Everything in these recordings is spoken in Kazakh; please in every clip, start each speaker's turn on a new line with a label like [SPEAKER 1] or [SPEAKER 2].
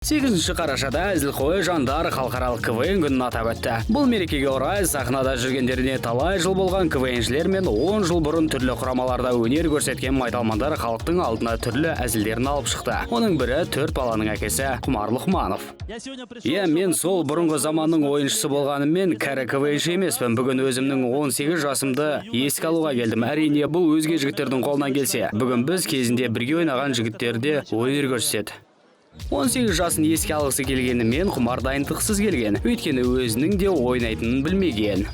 [SPEAKER 1] 8 қарашада әзілқой жандар халықаралық КВН күнін атап өтті. Бұл мерекеге орай сахнада жүргендеріне талай жыл болған КВНшілер мен 10 жыл бұрын түрлі құрамаларда өнер көрсеткен майталмандар халықтың алдына түрлі әзілдерін алып шықты. Оның бірі төрт баланың әкесі Құмар Лұқманов. Иә, мен сол бұрынғы заманның ойыншысы болғаныммен кәрі КВНші емеспін. Бүгін өзімнің 18 жасымды еске алуға келдім. Әрине, бұл өзге жігіттердің қолынан келсе. Бүгін біз кезінде бірге ойнаған жігіттер де өнер көрсетеді. 18 жасын еске алғысы келгенімен Құмар дайындықсыз келген. Өйткені өзінің де ойнайтынын білмеген.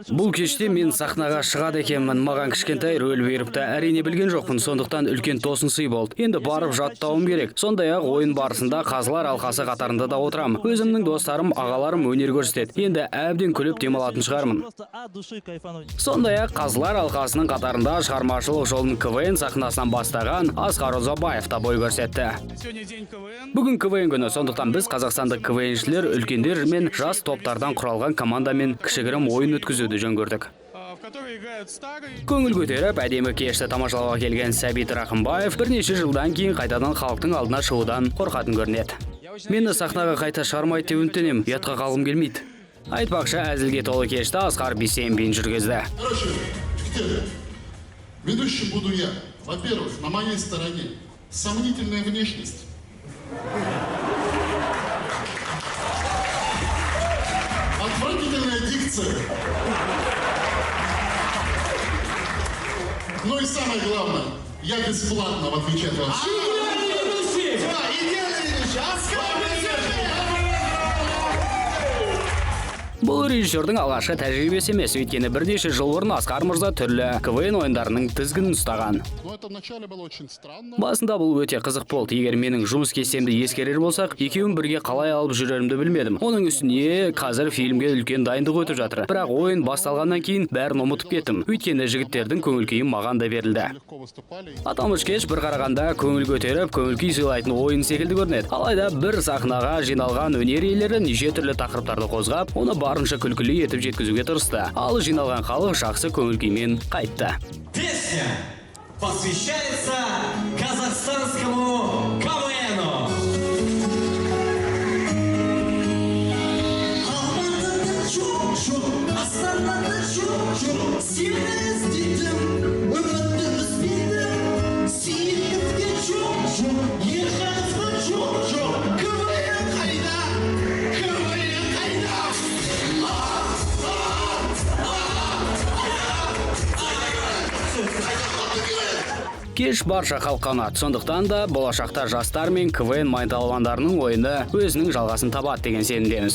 [SPEAKER 1] Бұл кеште мен сахнаға шығады екенмін. Маған кішкентай рөл бұйырыпты. Әрине білген жоқпын, сондықтан үлкен тосын сый болды. Енді барып жаттауым керек. Сондай-ақ ойын барысында қазылар алқасы қатарында да отырамын. Өзімнің достарым, ағаларым өнер көрсетеді. Енді әбден күліп демалатын шығармын. Сондай-ақ қазылар алқасының қатарында шығармашылық жолын КВН сахнасынан бастаған Асқар Ұзабаев та бой көрсетті. Бүгін КВН күні, сондықтан біз қазақстандық КВНшілер үлкендер мен жас топтардан құралған командамен кішігірім ойын өткізуді жөн көрдік. Көңіл көтеріп, әдемі кешті тамашалауға келген Сәбит Рақымбаев бірнеше жылдан кейін қайтадан халықтың алдына шығудан қорқатын көрінеді. Мені сахнаға қайта шығармайды деп үміттенемін, ұятқа қалғым келмейді. Айтпақшы, әзілге толы кешті Асқар Бейсенбин жүргізді.
[SPEAKER 2] Короче, жігіттер, ведущим буду я. Во-первых, на моей стороне сомнительная внешность. Отвратительная дикция. Ну и самое главное, я бесплатно, в отличие от вас.
[SPEAKER 3] Идеальный ведущий!
[SPEAKER 2] Да, идеальный ведущий! Аскар Бейсенбин!
[SPEAKER 1] Бұл режиссердің алғашқы тәжірибесі емес, өйткені бірнеше жыл бұрын Асқар мырза түрлі КВН ойындарының тізгінін ұстаған.
[SPEAKER 2] Ну, это вначале было очень странно.
[SPEAKER 1] Басында бұл өте қызық болды. Егер менің жұмыс кестемді ескерер болсақ, екеуін бірге қалай алып жүрерімді білмедім. Оның үстіне қазір фильмге үлкен дайындық өтіп жатыр. Бірақ ойын басталғаннан кейін бәрін ұмытып кеттім. Өйткені жігіттердің көңіл күйі маған да берілді.
[SPEAKER 2] Легко выступали.
[SPEAKER 1] Аталмыш кеш бір қарағанда көңіл көтеріп, көңіл күй сыйлайтын ойын секілді көрінеді. Алайда бір сахнаға жиналған өнер иелері неше түрлі тақырыптарды қозғап, оны барынша күлкілі етіп жеткізуге тырысты. Ал жиналған халық жақсы көңіл күймен қайтты.
[SPEAKER 3] Песня посвящается казахстанскому КВНу.
[SPEAKER 4] Алматыда жоқ, жоқ, Астанада жоқ, жоқ, сені іздедім, үмітті үзбедім. Сейітовке жоқ, жоқ, Ержановқа жоқ, жоқ, КВН қайда, КВН қайда?
[SPEAKER 1] Кеш барша халыққа ұнады. Сондықтан да болашақта жастар мен КВН майталмандарының ойыны өзінің жалғасын табады деген сенімдеміз.